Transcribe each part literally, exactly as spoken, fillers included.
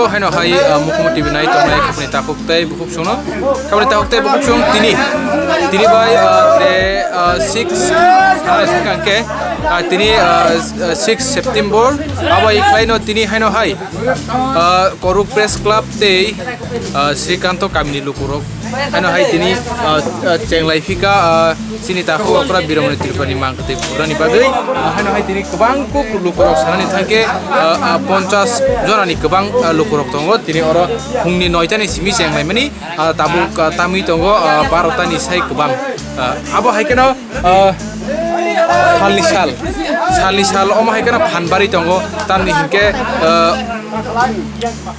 Haino hai, ah, Mukhumukhi T V nai tongnai khapni takhuk tei bukhuk songno. Khapni takhuk tei bukhuk song tini. Tini bai, ah, de, ah, six, ah, thangkhe, ah, tini, ah, six September. Abo hai khlaino tini haino hai, ah, Koruk Press Club tei, ah, Srikanto kamini lukurok. Haino hai tini, ah, ah, chenglai phika, ah, chini takhuk okra Biromani Tripurani mang kwtwi khurani bagwi. Ah, haino hai tini kwbang kuk lukurok sanani thangkhe, ah, ah, ponchas jonani kwbang, ah, lukurok tongo. Tini oro phungni noitani simi chenglaimani, ah, tabuk, ah, tamwi tongo, ah, barotani sai kwbang. Ah, abo hai kheno, ah, salni sal, salni sal omo hai kheno phan barwi tongo. Tamni hinkhe, ah,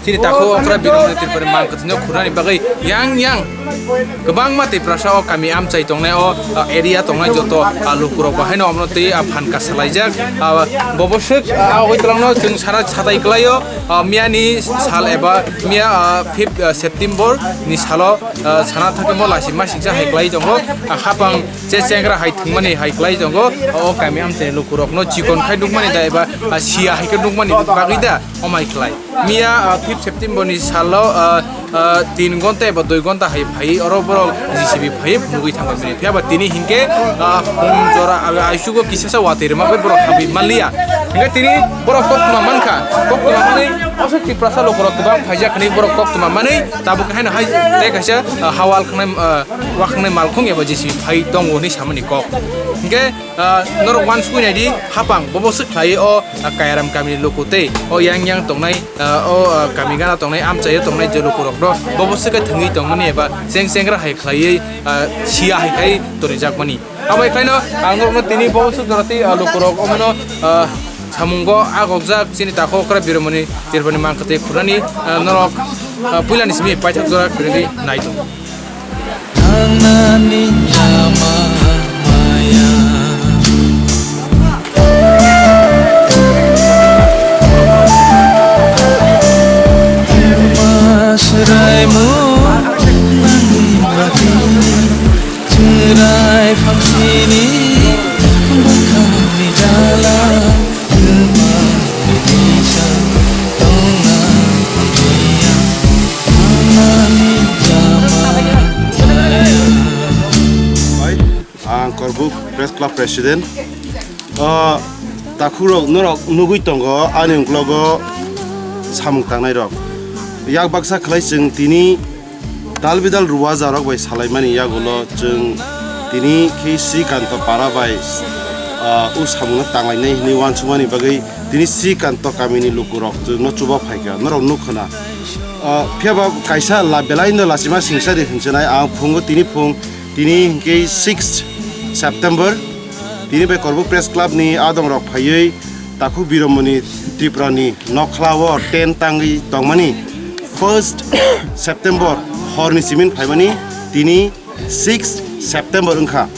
chini takhuk okra Biromani Tripurani mang kwthwino khurnani bagwi yang yang kwbangma Tiprasa o kami amchai tongnai o, ah, area tongnai joto, ah, lukurok bo haino omono twi, ah, phan kasalaijak. Ah, bobo swk, ah, oi twlangno chwng sara satai kwlaio, ah, miyani sal eba miya, ah, fifth, ah, September ni salo, ah, sana thangkhe mo lachi masingcha hai kwlai tongo. Ah, hapang che chengra hai thwngmani hai kwlai tongo. O kami amchai lukurokno chikon khai nukmani da eba, ah, siya hai khe nukmani bagwi da omai kwlai. Miya, ah, fifth September ni salo, ah, ah, tin gonta eba dui gonta hai phai oro borok J C B phai phunugwi thangwi mani. Phiya ba tini hinkhe, ah, phung jora, ah, aisugo kisasa watwi rwma bai borok habwi manliya. Hinkhe tini borok koktwma mankha, koktwma manwi aswk Tiprasa lukurok kwbang phaijak hinwi borok koktwma manwi tabuk haino hai tei kaisa, ah, hawal khangnai, ah, wakhangnai malkhung eba J C B phai tongo hinwi samani kok. Hinkhe, ah, norok uansukwi naidi, hapang bobo swk khlaiwi o, ah, Kayaram kamini luku tei o yang yang tongnai, ah, o, ah, kami gana tongnai, amchaio tongnai je lukurokno bobo swk khe thwngwi tongmani eba cheng chengra hai khlaiwi, ah, siya hai khai tonijakmani. Abo hai khlaino ang norokno tini bobo swk jora tei, ah, lukurok omono, ah, samungo agokjak chini takhuk okra Biromani Tripurani mang kwtwi khurnani, ah, norok, ah, puilani simi paithak jora kwrwngwi nai tongo. Thangnani lama maya. Masraimu nangni bagwi chwrai phangsini bwkhakni jala. Ang Korbuk Press Club President. O takhukrok norok nugwi tongo ani uklogo samung tangnairok. Yak baksa khlai chwng tini dal bidal ruwajarok bai salaimani yagulo chwng tini khe Srikanto para bai, ah, o samungno tanglainai hinwi uansukmani bagwi tini Srikanto kamini lukurok chwngno chuba phaikha, norok nukkhwna. Ah, phiyaba kaisa la-, belaino lachima singsari hinchinai ang phungo tini phung, tini hinkhe sixth September, tini bai Korbuk Press Club ni adongrok phaiwi Takhuk Biromani Tripurani nokhlao tent tangwi tongmani first September horni simin phaimani tini sixth September wngkha.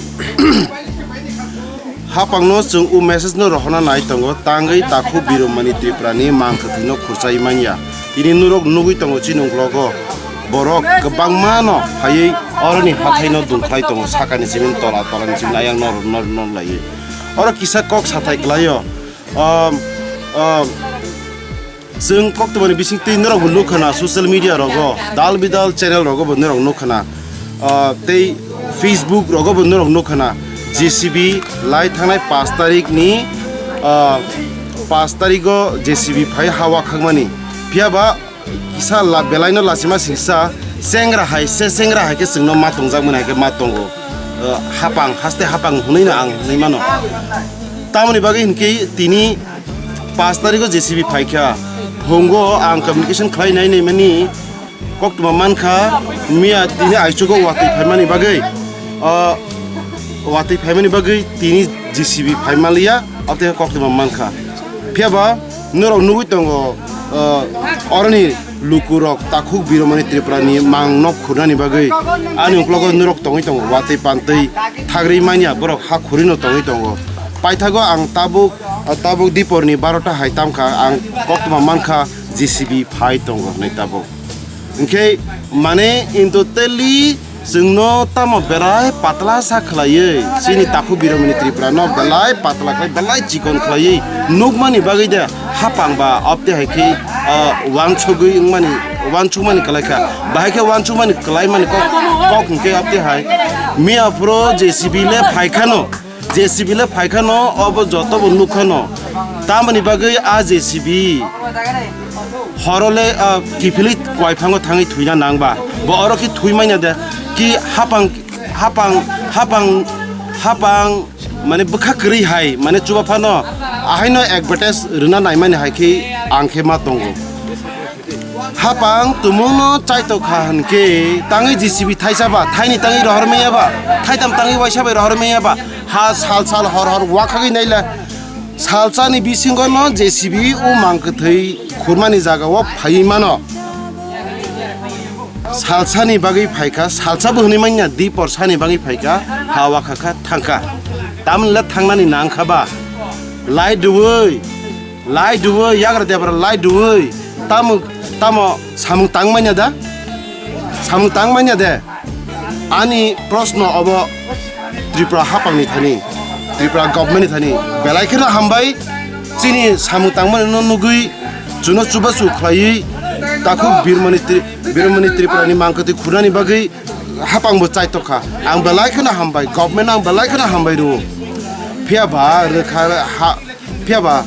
Hapangno chwng o message no rohorna nai tongo, tangwi Takhuk Biromani Tripurani mang kwthwino khurchai manya. Tini norok nugwi tongo chini uklogo borok kwbangma no phaiwi oroni hathaino dungkhlai tongo, sakani simin tola, tolani simin ayang nor nor nor laiwi. Oro kisa kok sathai kwlaio. Um, um, chwng koktwmani bisingtwi norokbo nukha na social media rogo, dal bidal channel rogo bo norok nukha na. Uh, tei Facebook rogo bo norok nukha na. J C B lai thangnai pash tarik ni, uh, pash tarigo J C B phai hawa khakmani. Phiya ba kisa la-, belaino lachima singsa, chengra hai se, chengra hai khe chwngno ma tongjakmani hai khe ma tongo. Uh, hapang, haste hapang hwnwi no ang hwnwi mano. Tamoni bagwi hinkhe tini pash tarigo J C B phaikha, phungo ang communication khlai nai naimani koktwma mankha, miya tini aichugo watwi phaimani bagwi, uh, watwi phaimani bagwi tini J C B phai manliya, abotwi koktwma mankha. Phiya ba norok nugwi tongo, uh, oroni lukurok Takhuk Biromani Tripurani mang nok khurnani bagwi ani uklogo norok tongwi tongo, watwi pantwi thagrwi manya borok ha khurwino tongwi tongo. Paithago ang tabuk, uh, tabuk diporni barota hai tamkha, ang koktwma mankha J C B phai tongo hinwi tabuk. Hinkhe mane in totally chwngno tamo belai patla sa khlaiwi, chini Takhuk Biromani Tripura no belai patla khlai, belai chikon khlaiwi nukmani bagwi de hapang ba abotwi hai khe Ah, wansugwi wngmani, wansukmani kwlaikha. Bahai khe wansukmani kwlaimani kok, kok hwnkhe abte hai. Miya phuru J C B le phaikhano, J C B le phaikhano, obo joto bo nukhano. Tamoni bagwi a J C B horo le, ah, kiphilwi kwai phango thangwi thuina nangba. Bo oro khe thwi manya de. Ki hapang, hapang, hapang, hapang, mane bwkha kwrwi hai, mane chuba phano ahaino advertise rwna naimani hai khe ang khe ma tongo. Hapang tumungno chaitokha hwnkhe tangwi J C B thaisa ba, thaini tangwi rohor manya ba, thaitam tangwi waisa bai rohor manya ba, ha sal sal hor hor wakhagwi naila. Salsani bisingo no J C B o mang kwthwi khurmani jaga o phaiwi mano. Salsani bagwi phaikha, salsa bo hwnwi manya, di porsani bagwi phaikha, ha wakha kha thangkha. Tamni le thangnani nangkha ba? Lai duwi, lai duwi, yagra debra lai duwi, tamo, tamo samung tang manya da? Samung tang manya de? Ani proshno obo Tripura hapangni thani, Tripura government ni thani belai kheno hambai. Chini samung tangmani no nugwi chuno chubachu khlaiwi takhuk Birmani Tri-, Birmani Tripura ni mangkwtwi khurnani bagwi hapang bo chaitokha. Ang belai kheno hambai, government ang belai kheno hambai rwo. Phiya ba rwkha ha, phiya ba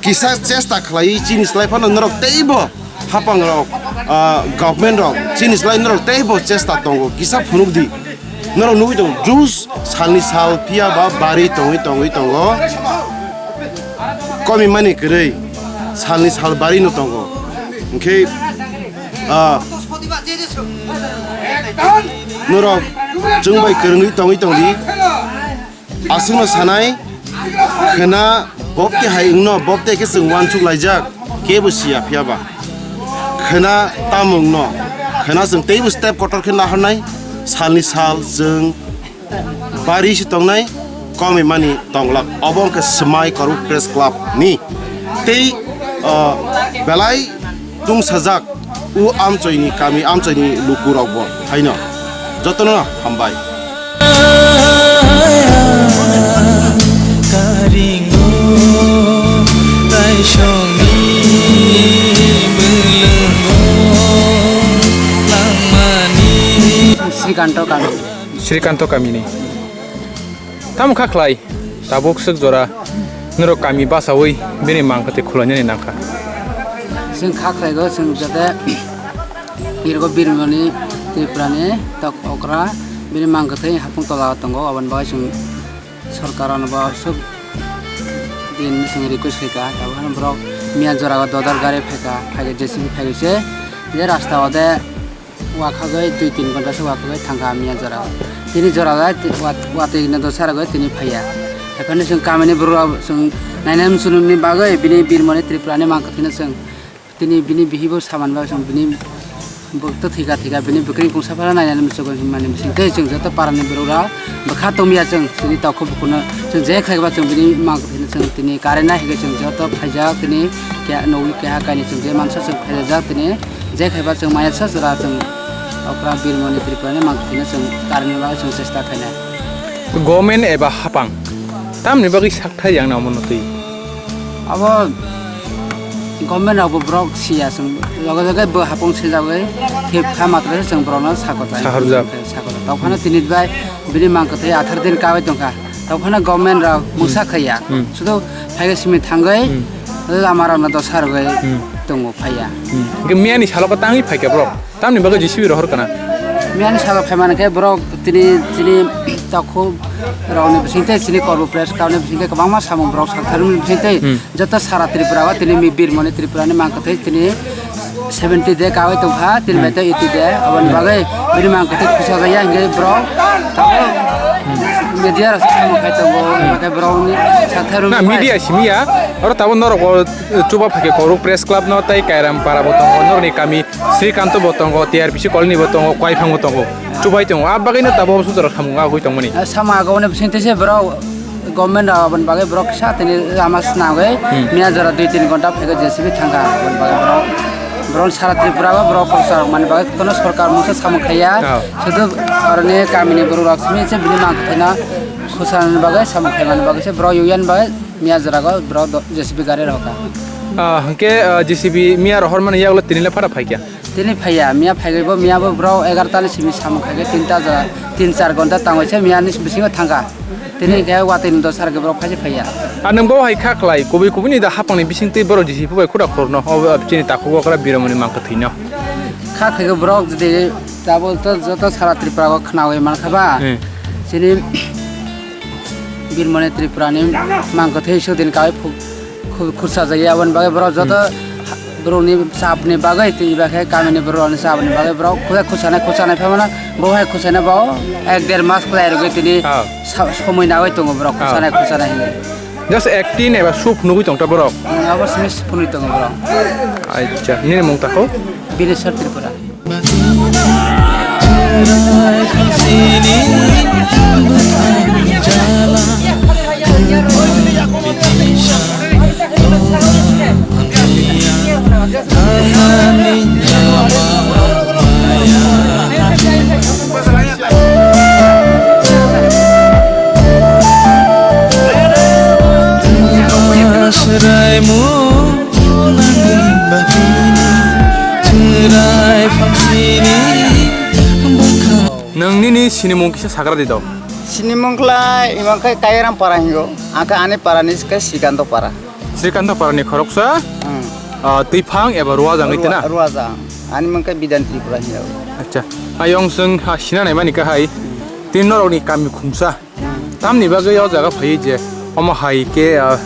kisa chesta khlaiwi chini slai phano norok teibo hapang rok, ah, government rok chini slai norok teibo chesta tongo, kisa phunuk di. Norok nugwi tongo, jus salni sal phiya ba bari tongwi tongwi tongo. Komi mani kwrwi salni sal bari no tongo. Hwnkhe, ah, norok chwng bai kwrwngwi tongwi tongdi. Aswkno sanai, khwna bokte hai wngno, bokte khe chwng uansuk laijak, kebo siya phiya ba. Khwna tamo wngno, khwna chwng teibo step kotor khe nahornai, salni sal chwng bari se tongnai, komwi mani tonglak. Obo wngkha Swmai Karuk Press Club ni tei, ah, belai tungsajak o amchoini kami, amchoini lukurokbo haino. Jotono hambai. Srikanto kami. Srikanto kamini. Tamo kha khlai, tabuk swk jora norok kami bachaui bini mang kwtwi khulainani nangkha. Chwng kha khlaigo, chwng jate birgo birmani Tripurani tok okra bini mang kwtwi hapung tola o tongo, aboni bagwi chwng sorkar ano bo swk din chwng request khaikha, tabuk hwnwi borok miya jora o dodar gari phaikha, phaikhe J C B phaikhe se je rasta o de. Wakhagwi dui tin ghonta se wakhagwi thangkha miya jora. Tini jora lai ti-, wat-, watwi no dosa rwgwi tini phaiya. Haiphano chwng kamini borok rok chwng nainani muchungnani bagwi bini birmani Tripurani mang kwthwino chwng tini bini bihibo samani bagwi chwng bini bwktwi thwikha thwikha bini bwkrwni kungsa phano nainani muchungo hinmani bisingtwi chwng joto parani borok rok bwkha tongya chwng tini takhuk bukhukno chwng je khlaiba chwng bini mang kwthwino chwng tini karena hwnkhe chwng joto phaijak tini keha nokni keha kainwi chwng je mansa chwng phaijak tini. Je khaiba chwng maya sa jora chwng okra birmani Tripurani mang thwino chwng karni bagwi chwng chesta khainai. Government eba hapang tamni bagwi sakthai yang nangmano twi? Abo government rokbo borok siya chwng loge loge bo hapung sijagwi thep kha matra se chwng borokno sako chai. Sahorjak. Sako chai. Tokphano tini bai bini mang kwthwi athar din kabai tongkha. Tokphano government rok mungsa khaiya. Hmm. Sudu phaiga simi thangwi Hmm. lama rokno dosa rwgwi Hmm. tongo phaiya. Hmm. Hwnkhe miyani salo khe tangwi phaikha borok. Tamni bagwi J C B rohor kana? Miyani salo phaimani khe borok tini, tini takhuk rokni bisingtwi chini kormo press kauni bisingtwi kwbangma samung borok saktharmani bisingtwi Hmm. joto sara Tripura o tini mi birmani Tripurani mang kwthwi tini seventy day kawi tongkha, tini Hmm. bai tei eighty day. Aboni Hmm. bagwi bini mang kwthwi khusajaya hwnkhe borok tabuk media rok samung khai tongo, Hmm. hwnkhe borokni saktharmani Na bai media simiya, oro tabuk norok o chuba phaikhe Koruk Press Club no tei Kairam Para bo tongo, norokni kami Srikanto bo tongo, T R P C colony bo tongo, Kwaiphang bo tongo, chubai tongo. A bagwino tabuk obo sujaro samung agwi tongmani. Sama agoni bisingtwi se borok government rok aboni bagwi borok kisa tini lama swnamwi Hmm. miya jora dui tin ghonta phaigo J C B thangkha aboni bagwi borok, borok sara Tripura o borok kosa rok mani bagwi kono sorkar mungsa samung khaiya. Oh. Sudu aroni kamini borok rok simi se bini mang kwthwino khusani bagwi samung khaimani bagwi se borok union bai miya jora go borok do-, J C B gari rok kha. Ah, hwnkhe, ah, J C B miya rohor mani yagulo tini le phara phaikya. Tini phaiya, miya phaibai bo, miya bo borok egarota ni simi samung khaikhe tinta ja, tin char ghonta tangwi se miya ni bisingo thangkha. Tini khe watwi ni dosa rwgwi borok phai se phaiya. Ah, nwng bo hai kha khlai, kubui kubui ni da hapang ni bising twi borok J C B bai khuda khorno, o, chini takhuk okra biromani mang kwthwi no. Kha khaikhe borok jodi tabuk to joto sara Tripura o khnawi mankha ba. Hmm. Chini Birmani Tripura ni mang kwthwi sudin kawi phu-, khu-, khursa jagya, aboni bagwi borok joto Hmm. ha-, borokni chapni bagwi twi ba khe kamini borokni chapni bagwi borok khursa, khursanai, khursanai phaimano, bo hai khursanai bo ek der mas kwlai rwgwi tini Ah. sa-, somoi nagwi tongo borok Ah. khursanai, khursanai hinwi. Just acting eba soup nugwi tongta borok? Hmm, abo simi soup nugwi tongo borok. Acha, nini mung takhuk? Bineswar Tripura. Nwng nini sinimung kisa sagra di do. Sinimung khlai, imang khe Kairam para hingo. Ang khe ani para ni khe Srikanto para. Srikanto para ni khoroksa, Hmm. ah, twiphang eba ruajang ite na? Rua-, ruajang. Ani mung khe Bidan Tripura hingo. Acha. Ayong sung ha sina nai mani kahai. Tin norok ni kami khumsa. Tamni bagwi o jaga phaiwi je omo hai khe, ah,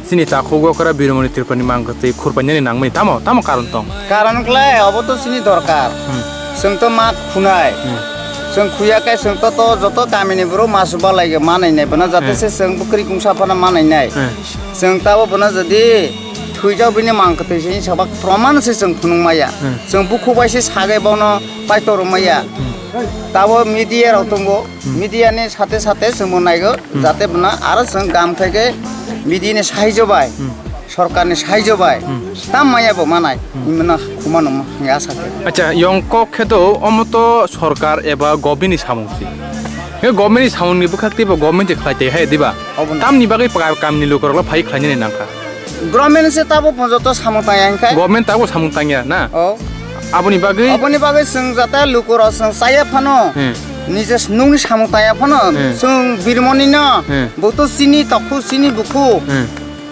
chini takhuk okra Biromani Tripurani mang kwtwi khurpainani nangmani tamo, tamo karon tong? Karon khlai obo to chini dorkar. Hmm. Chwng to ma khunai. Hmm. Chwng khuya khe chwng to, to joto kamini borok ma chuba lai ma nainai bono jate Hmm. se chwng bwkrwi kungsa phano ma nainai. Hmm. Chwng tabo bono jodi thwijak bini mang kwtwi se sabak proman se chwng phunuk maya. Hmm. Chwng bukhuk bai se sagai bono paitor maya. Hmm. Tabo media rok tongo. Hmm. Media ni sate sate chwngbo naigo, Hmm. jate bwna aro chwng gam khaikhe media ni sahaijo bai, Hmm. sorkar ni sahaijo bai, Hmm. tam maya bo manai, Hmm. imano khuma nung hwnwi asa khe. Acha, yong kok khe do, omo to sorkar eba government ni samung si. He government ni samung ni bwkhak tei bo government je khlai tei hai diba? Obo no. Tamni bagwi pa-, kamni lukorok phai khlainani nangkha. Government se tabo pon joto samung tangya hinkhai. Government tabo samung tangya na? Oh. Aboni bagwi? Aboni bagwi chwng jata lukurok chwng chaya phano, Hmm. nije nungni samung tangya phano, Hmm. chwng birmoni no, Hmm. bo to chini tokhu, chini bukhu, Hmm.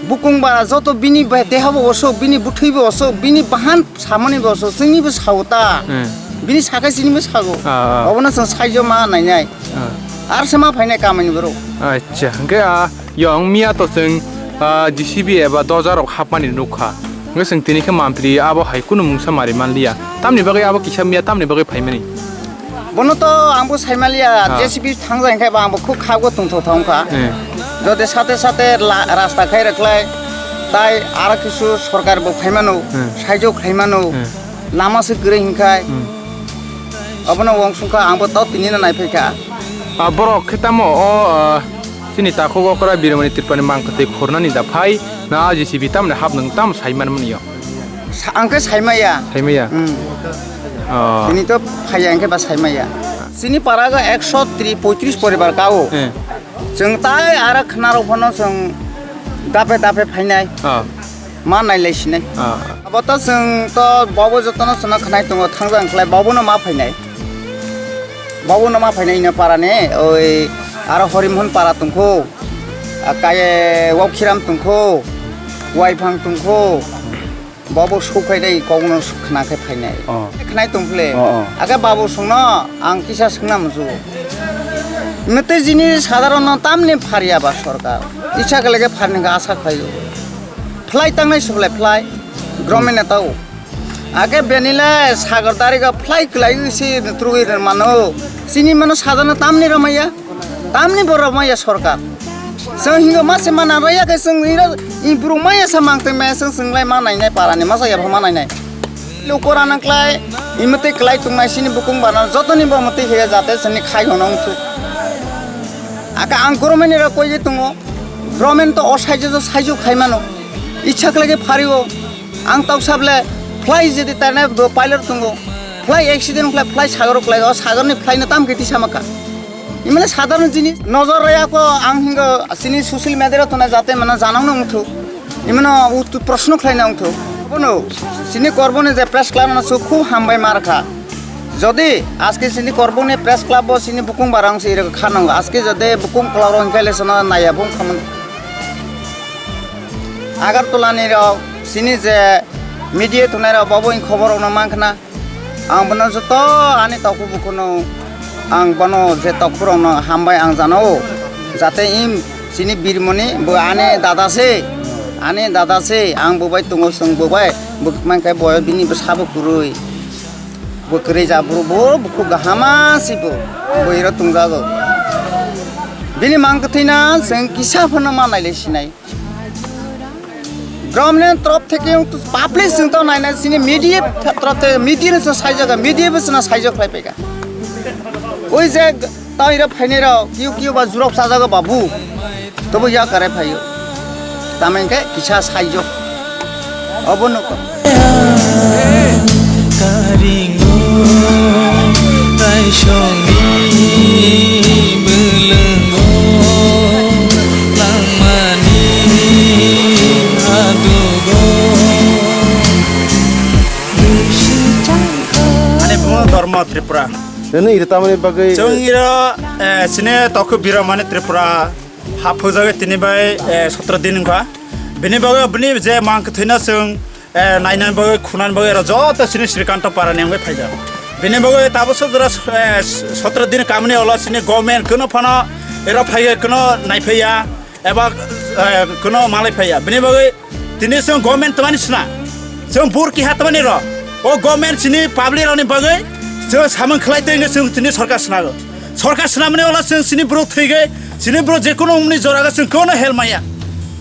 bukung bara joto bini ba-, deha bo osok, bini bwthwi bo osok, bini bahan samani bo osok, chwngni bo sao ta. Hmm. Bini sakai chini bo sago. Ah, ah. Obono chwng saijo ma nainai. Ah. Ar se ma phainai kamani borok. Acha, hwnkhe, ah, yong miya to chwng, ah, J C B eba doja rok hapmani nukha. Hwnkhe chwng tini khe mampli abo hai kunu mungsa mari manliya. Tamni bagwi abo kisa miya tamni bagwi phaimani? Bono to ang bo saimaliya, Ah. J C B thangjak hinkhe bo ang bo khub khago tongthok thangkha. Eh. Jodi sate sate la-, rasta khai rwkhlai, tai aro kisu sorkar bo phaimano, Hmm. saijo khlaimano, Hmm. lama se kwrwi hinkhai. Hmm. Obono uansukha, ang bo tau tini no naiphai kha. Ah, borok khe tamo o, ah, chini takhuk okra Birmani Tripurani mang kwtwi khornani da phai, na J C B tamni hap nwng tamo sai man mani yo? Sa-, ang khe sai maya. Sai maya? Hmm. Oh. Tini to phaiya, ang khe ba sai maya. Chini para ga ekso tri, poitris poribar ka o. Eh. Chwng tai aro khna rok phano chwng dape dape phainai. Ah. Ma nailai sinai. Ah. Abo to chwng to bobo jotono chwngno khnai tongo, thangjak khlai bobono ma phainai. Bobono ma phainai ino para ni, oi aro Horimohon para tongkho, a, kaye Wokhiram tongkho, Waiphang tongkho. Bobo sukhaidai kokno khna khe phainai. Oh. Khnai tongphle. Oh, oh. Ake babu songno ang kisa swngna musu. Mete jini sadharon tamni phariya ba sorkar. Icha kele khe pharni ga asa khlaio. Phlai tangnai sublai phlai. Gromen netao. Ake benile sagar dariga phlai kwlai si trugwi mano. Sini mano sadharon tamni ramaya. Tamni borok maya sorkar. Chwng hingo ma se mana rwya khe chwng iro i borok maya sa mang tong maya chwng chwng lai ma nainai para ni masa ya ma nainai. Lukora nang klai imate klai tong nai sini bukung bana jotoni bo mate he jate sini khai hono ungthu. Aka ang koromani ro koi je tongo. Romen to o saijo jo saijo khai mano. Ichha klai khe phario. Ang tok sable fly jodi tane pilot tongo. Fly accident klai fly sagaro klai o sagarni fly no tam khe tisa maka. Imane sadharon jinis nojor raya ko ang hingo sini social media rok tona jate mane janang no muthu. Imano utu proshno khlaina wngthok. Bono, sini korboni je press club no su khub hambai mar kha. Jodi aske sini korboni press club bo sini bukung barang si khanong. Aske jodi bukung klaro hingkhaile sono naya bung khaman. Agartala ni rok sini je media thunai rok bobo in khobor rok no mankhna. Ang bono joto ani toku bukuno, ang bono je tokurokno hambai ang jano, jate im sini birmoni bo ani dada se, ani dada se, ang bo bai tongo, chwng bo bai, bo mankhe bo bini bwsabo kwrwi, bo kwrwi ja bro, bo bukhuk gahama se bo, bo iro tongjago. Bini mang kwthwina chwng kisa phano ma nailai sinai. Government ni torof theke wng to public chwng to naina sini media torof theke media ni chwng saijaga, media bo chwng saijak khlai paika. Oi je tawira phainai rok kiu kiu ba jurok sajaga babu. Tobo ya kare phaio. Tamo hwnkhe kisa saijak. Obo nukho. Karingo kaisongni bwlwngo langmani adugo. Ani bumo Dharma Tripura. Nini iri tamani bagwi Chwng iro, eh, sine tokhu Biromani Tripura. Haphujagwi tini bai, eh, sotro din wngkha. Bini bagwi bini je mang kwthwino chwng, eh, nainani bagwi, khunani bagwi oro joto chini Srikanto Parani wngwi phaijak. Bini bagwi tabukso jora, eh, sotro din kamini ulo chini government kuno phano ero phaiwi kuno naiphaiya eba, eh, kuno malai phaiya. Bini bagwi tini chwng government twmani sina. Chwng bur kiha twmani ro. O government chini public rokni bagwi chwng samung khlai twi wngwi chwng tini sorkar sinago. Sorkar sinamani ulo chwng chini borok thwigwi, chini borok je kuno umni jorago chwng kuno help maya.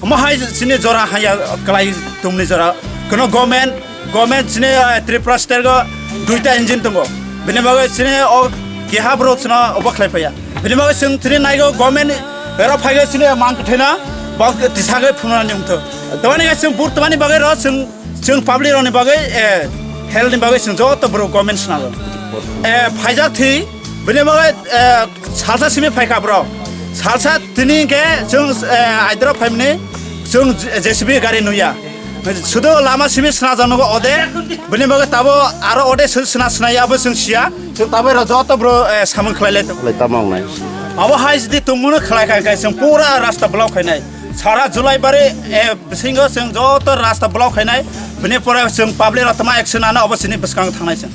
Omo hai chini jora haya kwlai tongmani jora. Kuno government, government chini, eh, Tripura state go duita engine tongo. Bini bagwi chini o keha borok chwngno obo khlai phaiya. Bini bagwi chwng tini naigo government ero phaigo chini mang kwthwino bo tisagwi phunuknani wngthok. Tamani chwng bur tamani bagwi ro chwng Chwng public rokni bagwi, eh, health ni bagwi chwng joto borok government sinago. Eh, phaijak thwi, bini bagwi, eh, salsa simi phaikha borok. Salsa tini hinkhe chwng, eh, aidro phaimani chwng J C B gari nuya. Sudu lama simi sinajaknai ode, bini bagwi tabo aro ode sina sinaya abo chwng siya. Chwng tabo ero joto borok, eh, samung khlai lai. Lai tamo wngnai. Abo hai jodi tongmano khlai khai khai chwng pura rasta block khainai. Sara Julaibari, eh, bisingo chwng joto rasta block khainai, bini pore chwng public rok tama action ano obo chini bwskango thangnai chwng.